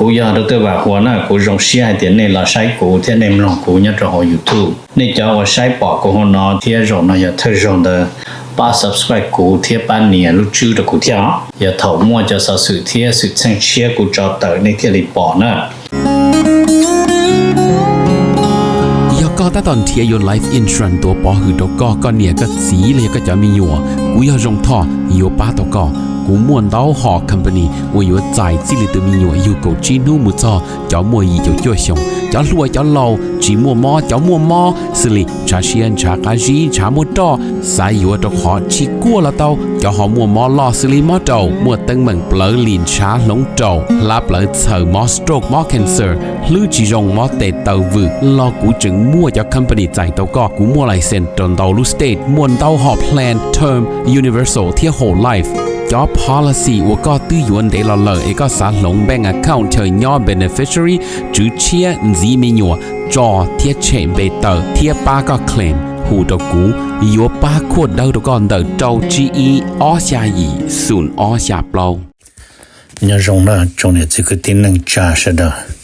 Kuv yog Doctor Vam Huas na, kuv zoo siab hais tias nej los saib kuv thiab nej mloog kuv nyob rau hauv YouTube. Nej cov uas saib pom kuv hauv no thiab zaum no yog thawj zaug ntawd, pab subscribe kuv thiab pab nias lub tswb rau kuv thiab os. Yog thaum muaj cov xov xwm thiab xwm txheej tshiab kuv tso tawm nej thiaj li pom na. Yog koj tab tom nrhiav yuav life insurance tuav pov hwm rau koj, koj niam koj txiv los yog koj cov me nyuam, kuv yog Zoo Thoj yuav pab tau koj. Kuv muaj ntau hom company uas yuav txais txij li tus me nyuam yug kaum tsib hnub mus txog cov muaj yim caum cuaj xyoos, cov hluas cov laus, tsis muaj mob cov muaj mob, xws li ntshav siab ntshav qab zib ntshav muaj roj, xav yuav rau qhov tsis kuaj los tau, cov ho muaj mob loj xws li mob raum, muaj teeb meem plawv lim ntshav hloov raum, hlab plawv txhaws, mob stroke mob cancer, hlwb tsis zoo mob tes taw vwm los kuv tseem muaj cov company txais tau koj. Kuv muaj license rau ntau lub state, muaj ntau hom plan term, universal thiab whole life. Cov policy uas koj twb yuav ntev los lawm es koj xav hloov bank account chaw nyob beneficiary, tswv tshiab, ntxiv me nyuam, tso thiab tshem npe tawm thiab pab koj claim, hu rau kuv, yuav pab khuaj dawb rau koj ntawm rau tsib ib ob xya yim xoom ob xya plaub. Nyob zoo na tsoom niam txiv kwv tij neej tsa sawv daws.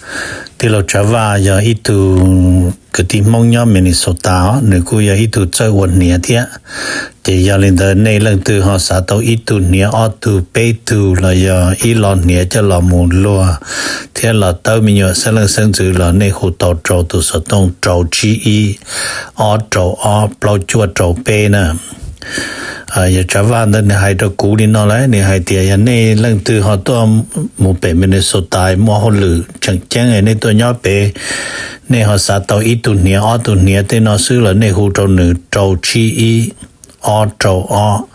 Tij laug Tsav Vaj yog ib tug kwv tij Hmoob nyob Minnesota os, nws kuj yog ib tug txawj ua hniav thiab. Ces yog li ntawd nej leej twg ho xav tau ib tug hniav ob tug peb tug los yog ib lo hniav coj los mus luag thiab los tawb me nyuam xeeb leej xeeb ntxwv los nej hu tau rau tus xov tooj rau tsib ib ob rau ob plaub cuaj rau peb na. Yog Tsav Vaj ntawd nws hais rau kuv li no lawm, nws hais tias yog nej leej twg ho tuaj mus pem Minnesota muaj hauj lwm tseem ceeb nej tuaj nyob pem, nej ho xav tau ib tug hniav ob tug hniav tej no xwb los nej hu rau nws rau tsib ib ob rau ob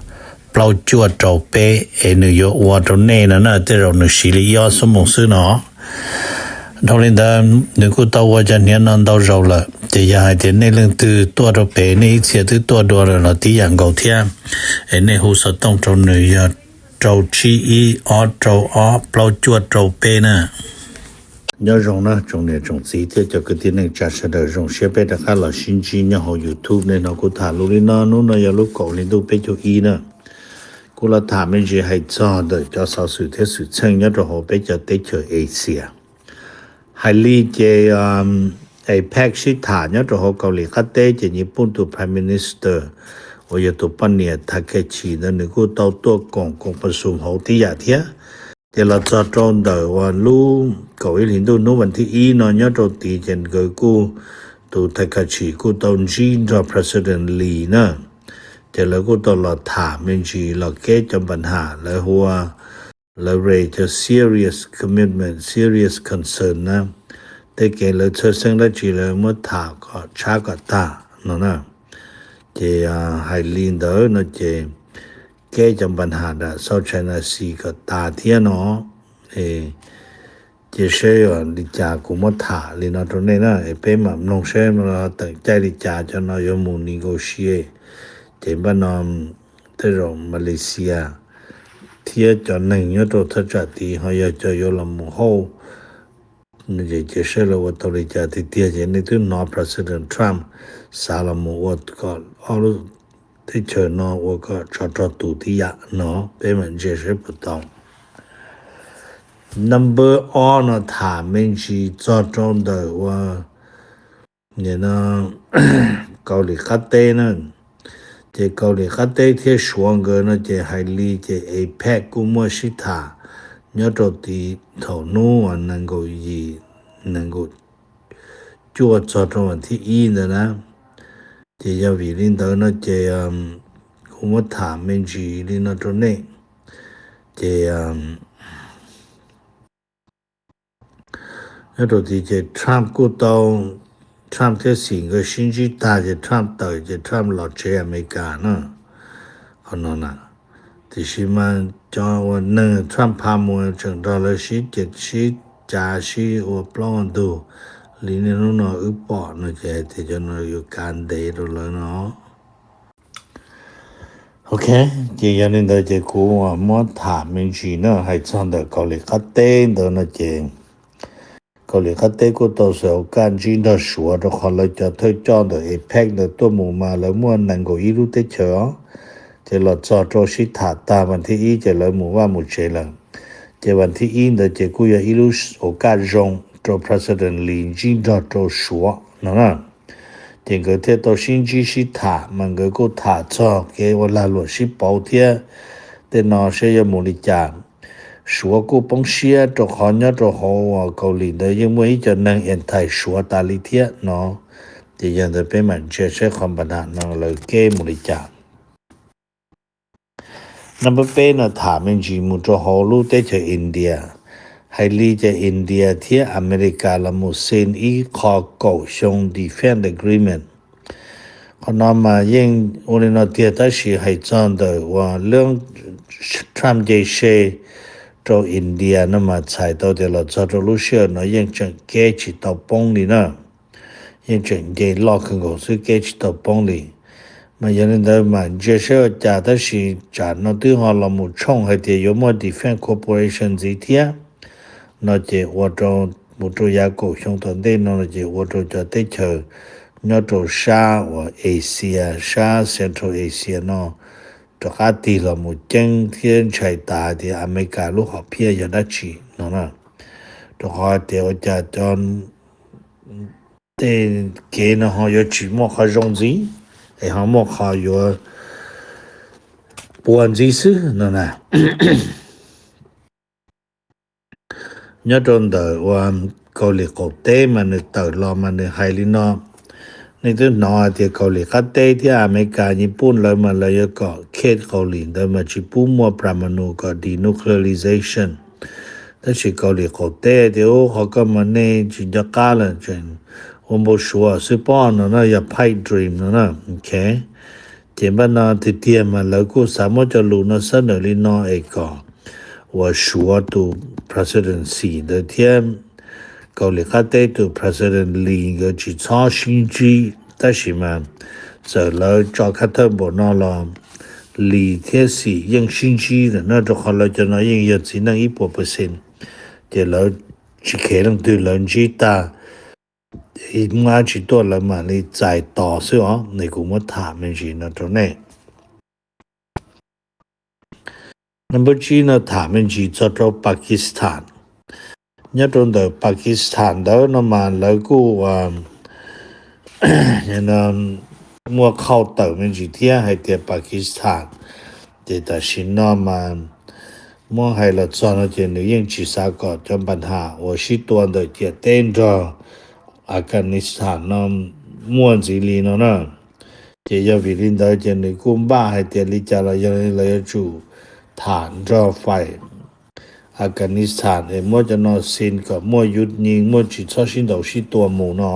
plaub cuaj rau peb es nws yuav ua rau nej no na, tej zaum nws siv li ib ob xuab moos xwb no. Dhau li ntawd nws kuj tau ua cov hniav no ntau zaus lawm, ces yog hais tias nej leej twg tuaj rau pem nej ib txhia twb tuaj dua lawm los tib yam nkaus thiab, es nej hu xov tooj rau nws yog rau tsib ib ob rau ob plaub cuaj rau peb na. Nyob zoo na tsoom niam tsoom txiv thiab cov kwv tij neej tsa sawv daws, zoo siab peb rov qab los sib ntsib nyob hauv YouTube. Nej hnov kuv tham lus li no, hnub no yog lub kaum hli ntuj peb caug ib na. Kuv los tham me ntsis hais txog ntawm cov xov xwm thiab xwm txheej nyob rau hauv peb cov teb chaws Asia. Hais li ces APEC sib tham nyob rau hauv Kaus Lim qab teb ces nyias pub tus Prime Minister uas yog tus poj niam Takeshi ntawd nws kuj tau tuaj koom koom pas xum hauv tib yam thiab. Ces los txog rau ntawm uas lub kaum ib hlis ntuj hnub vas thib ib no nyob rau tid ces nkawd kuj, tus Takeshi kuj tau ntsib nrog President Lee na. Ces lawv kuj tau los tham me ntsis los keb cov npa nham lawv hu ua, lawv raise cov serious commitment, serious concern na. Tej kev lawv txhawj xeeb dab tsi lawv muab tham kom tshab kom tag no na. Ces hais li ntawd no ces keb cov npa nham nram South China Sea kom tas thiab no. Ces seb li cas kuv muab tham li no rau nej na, es peb mam mloog seb teem caij li cas cov no yuav mus negotiate. Ces npaj no tej zaum Malaysia thiab cov neeg nyob rau thaj tsam tid ho yog cov yuav los mus hauj. Ces seb lawv ua tau li cas tiag tiag ces nej twb hnov President Trump xav los mus ua kom ob lub teb chaws no ua kom tsov rog tu tib yam no, peb mam ntsia seb puas tau. Number ob no tham me ntsis txog rau ntawm ua Kaus Lim qab teb na. Ces Kaus Lim qab teb thiab Suav nkawd no ces hais li ces APEC kuj muaj sib tham nyob rau tid thaum hnub uas nees nkaum yim, nees nkaum cuaj txog rau vas thib ib ntawd na. Ces yog vim li ntawd no ces kuv muab tham me ntsis li no rau nej. Ces nyob rau tid ces Trump kuj tau, Trump thiab Xi nkawd sib ntsib tag ces Trump tawm ces Trump los tsev Amelikas na. Qhov no na, tiam sis mas cov uas neeg Trump pha mus tseem nrog lawv sib cem sib cav sib ua plaub ua ntug li niaj hnub no wb pom no ces hais tias cov no yuav kav ntev rau lawv no. Ok, ces yog li ntawd ces kuv muab tham me ntsis na hais txog ntawm Kaus Lim qab teb ntawd no ces Kaus Lim qab teb kuj tau xav ua kaj ntsib nrog Suav rau qhov lawv cov thawj coj ntawm APEC ntawd tuaj mus mas lawv muaj nees nkaum ib lub teb chaws os. Ces los txog rau sib tham tag vas thib ib ces lawv mus vaj mus tsev lawm. Ces vas thib ib ntawd ces kuj yog ib lub ua kaj zoo rau President Lee ntsib nrog rau Suav no na. Ces nkawd thiaj tau sib ntsib sib tham mas nkawd kuj tham txog kev ua lag luam sib pauv thiab tej no saib yuav mus li cas. Suav kuj poob siab rau qhov nyob rau hauv Kaus Lim ntawd yeej muaj ib co neeg anti Suav tas li thiab no. Ces yog ntawd peb mam ntsia saib qhov npa nam no lawv kev mus li cas. Number peb no tham me ntsis mus rau hauv lub teb chaws India. Hais li ces India thiab America los mus sign ib qho kaum xyoo defense agreement. Qhov no mas yeej ua li no tiag tab sis hais txog ntawm uas lub Trump nce se rau India no mas txhais tau tias los txog rau lub sij hawm no yeej tseem kev tsis tau poob li na. Yeej tseem nce loj kawg nkaus xwb, kev tsis tau poob li. Mas yog li ntawd mas ntsia saib ua cas tab sis tsam no twb ho los mus tshooj hais tias yuav muaj defense cooperation ntxiv thiab no ces ua rau mus rau yav kaum xyoo tom ntej no ces ua rau cov teb chaws nyob rau sab uas Asia, sab Central Asia no rov qab tig los mus ceeb thiab ntshai tas tias America lub hom phiaj yog dab tsi no na. Rau qhov tias ua cas cov tej kev no ho yuav tsis muaj qhov zoo ntxiv, es ho muaj qhov yuav puas ntxiv xwb no na. Nyob rau ntawm uas Kaus Lim qaum teb mas nws tawm los mas nws hais li no. Nej twb hnov hais tias Kaus Lim qab teb thiab Amelikas, Nyij-Pooj lawv mas lawv yuav kom Khev Kaus Lim ntawd mas tsis pub muaj Pramanu kom denuclearization. Tab sis Kaus Lim qaum teb tias ub, qhov koj mas nej tsis nco qab lawm, ua npau suav xwb pob no na, yog pipe dream no na. Ces npaj no tiag tiag mas lawv kuj xav muab cov lus no xab nawm li no es kom uas Suav tus presidency ntawd thiab Kaus Lim qab teb tus president Lee nkawd tsis txhob sib ntsib, tab sis mas txawm lawv tso khab thawj npaum no los Lee thiab Xi yeej sib ntsib lawm na, rau qhov lawv cov no yeej yog txiv neej ib puas percent. Ces lawv tsis khev leej twg, lawv ntsib tag ib muab dab tsi tuaj lawv mam li txais tos xwb os. Nej, kuv muab tham me ntsis no rau nej. Number tsib no tham me ntsis txog rau Pakistan. Nyob rau ntawm Pakistan ntawd no mas lawv kuj muaj qhauj tawm me ntsis thiab hais tias Pakistan ces tam sim no mas muab hais los txog no ces nws yeej tsis xav kom cov npa nam uas sib tua ntawm ciam teb nrog Afghanistan no muaj ntxiv li no na. Ces yog vim li ntawd ces nws kuj npaj hais tias li cas los yog lawv yuav tsum tham nrog fais Afghanistan es muab cov no sin kom muaj yus nyi, muaj tsis txhob sib ntaus sib tua mus no.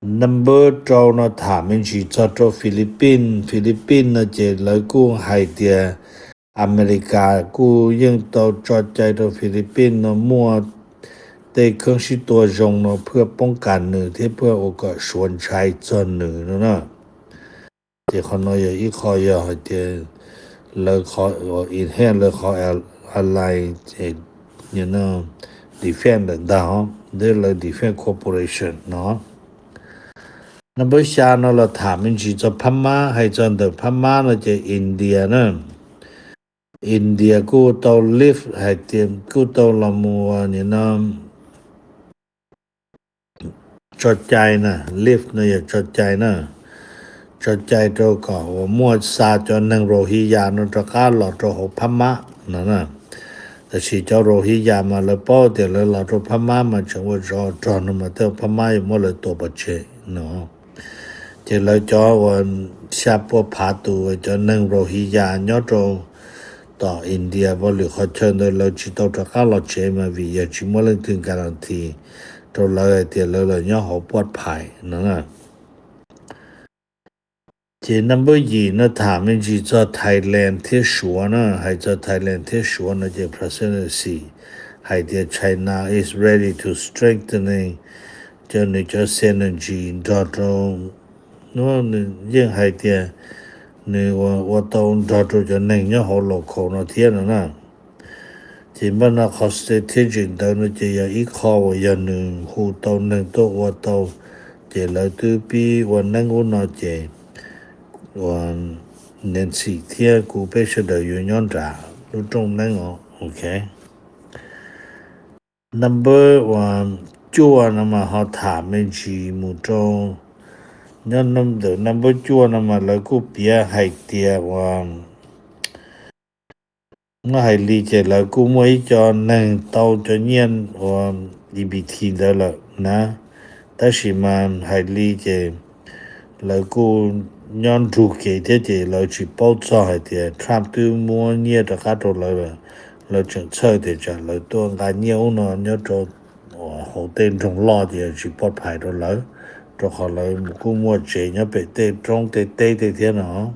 Number rau no tham me ntsis txog rau Philippines. Philippines no ces lawv kuj hais tias Amelikas kuj yeej tau tso cai rau Philippines no muaj tej kheeb sib tua zoo no phwj poob kas nws thiab phwj ua kom Suav ntshai txog nws no na. Ces qhov no yog ib qho yog hais tias lawv qhov enhance lawv qhov ally, defense lawm ntag, thiab lawv defense cooperation no. Number xya no los tham me ntsis txog Phab Mab. Hais txog ntawm Phab Mab no ces India na, India kuj tau lift hais tias kuj tau los mus no tso cai na, lift no yog tso cai na, tso cai rau kom uas muaj xa cov neeg Rohingya no rov qab los rau hauv Phab Mab no na. Tab sis cov Rohingya mas lawv paub tias lawv los rau Phab Mab mas tseem ua zov rog no mas tej Phab Mab yuav muab lawv tua pov tseg no. Ces lawv cov uas xya pua phav tus cov neeg Rohingya nyob rau tom India vaj lwm qhov chaw ntawd lawv tsis tau rov qab los tsev mas vim yog tsis muaj leej twg guarantee rau lawv hais tias lawv los nyob hauv puaj phais no na. Ces number yim no tham me ntsis txog Thailand thiab Suav na. Hais txog Thailand thiab Suav no ces President Xi hais tias China is ready to strengthening cov nws cov synergy nrog rau, nws yeej hais tias nws ua tau nrog rau cov neeg nyob hauv local no thiab no na. Ces npaj no qhov strategic ntawd no ces yog ib qho uas yog nws hu tau neeg tuaj ua tau, ces lawv twb pib ua neeb ub no ces uas Nancy thiab kuv peb sawv daws yuav nyob nram lub rooj neeb os, ok. Number uas cuaj no mas ho tham me ntsis mus rau, nyob ntawm number cuaj no mas lawv kuj piav hais tias uas muab hais li ces lawv kuj muaj ib co neeg tau cov nyiaj uas E B T ntawd lawm na, tab sis mas hais li ces lawv kuj nyob nrug kev thiab ces lawv tsis paub txog hais tias Trump twb muab nyiaj rov qab rau lawv lawm. Lawv tseem txhawj tias tsam lawv tuaj nqa nyiaj ub no nyob rau hauv tej nroog loj ces tsis pov phais rau lawv, rau qhov lawv kuj muaj tsev nyob pem tej roob tej teb tej thiab no.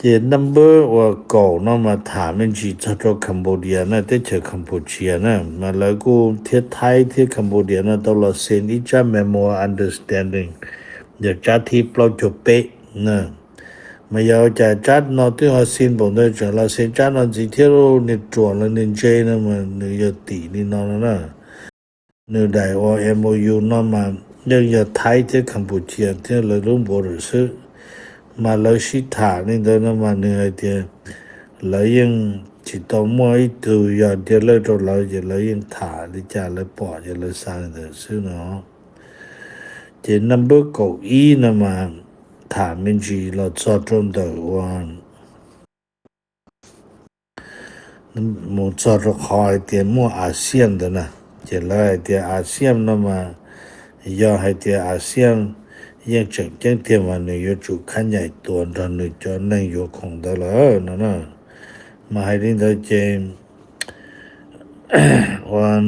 Ces number uas kaum no mas tham me ntsis txog rau Cambodia na, teb chaws Cambodia na, mas lawv kuj thiab Thaib thiab Cambodia no tau los sign ib tsab memo understanding, yog tsab thib plaub caug peb na. Mas yog cas tsab no twb ho sign npaum ntawd tseem los sign tsab no ntxiv thiab, niag ruam los niag ntse no mas nws yog tim li no no na. Nws daim uas M O U no mas yeej yog Thaib thiab Cambodia thiab lawv lub border xwb, mas lawv sib tham li ntawd no mas nws hais tias lawv yeej tsis tau muaj ib tug yog dealer rau lawv ces lawv yeej tham li cas lawv pom ces lawv xa li ntawd xwb no. Ces number kaum ib no mas tham me ntsis los txog rau ntawm uas mus txog rau qhov hais tias muaj ASEAN ntawd na, ces lawv hais tias ASEAN no mas yog hais tias ASEAN yeej tseem ceeb tiag mas nws yuav tsum khab nyaim tuas nrog nws cov neeg yuav khoom ntawd lawm no na. Mas hais li ntawd ces ua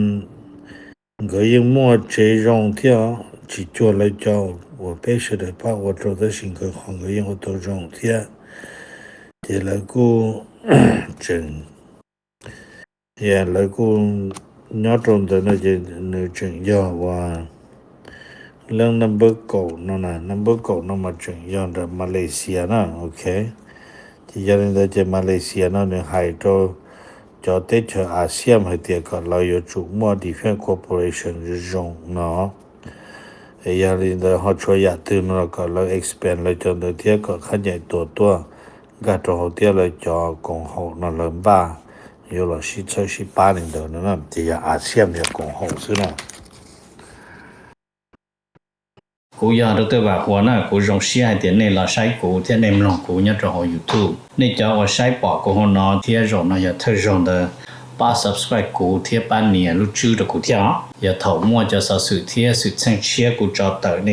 nkawd yeej muaj tsev zoo thiab, tsis cuag lawv cov uas peb sawv daws pab ua rau, tab sis nkawd qhov nkawd yeej ua tau zoo thiab. Ces lawv kuj tseem, lawv kuj nyob rau ntawd no ces nws tseem yog uas leej number kaum no na, number kaum no mas tseem yog nram Malaysia na, ok. Ces yog li ntawd ces Malaysia no nws hais rau cov teb chaws ASEAN hais tias kom lawv yuav tsum muaj defense cooperation zoo zoo no. Es yog li ntawd ho tshuav yam twg no los kom lawv expand lawv cov ntawd thiab kom khab nyaim tuas tuaj nkag rau hauv thiab lawv cov koom haum no lawv npaj yuav los sib txhawb sib pab li ntawd no na, ces yog ASEAN yog koom haum xwb na. Kuv yog Dr. Vam Huas na, kuv zoo siab hais tias nej los saib kuv thiab nej mloog kuv nyob rau hauv YouTube. Nej cov uas saib pom kuv hauv no thiab zaum no yog thawj zaug ntawd, pab subscribe kuv thiab pab nias lub tswb rau kuv thiab os. Yog thaum muaj cov xov xwm thiab xwm txheej tshiab kuv tso tawm nej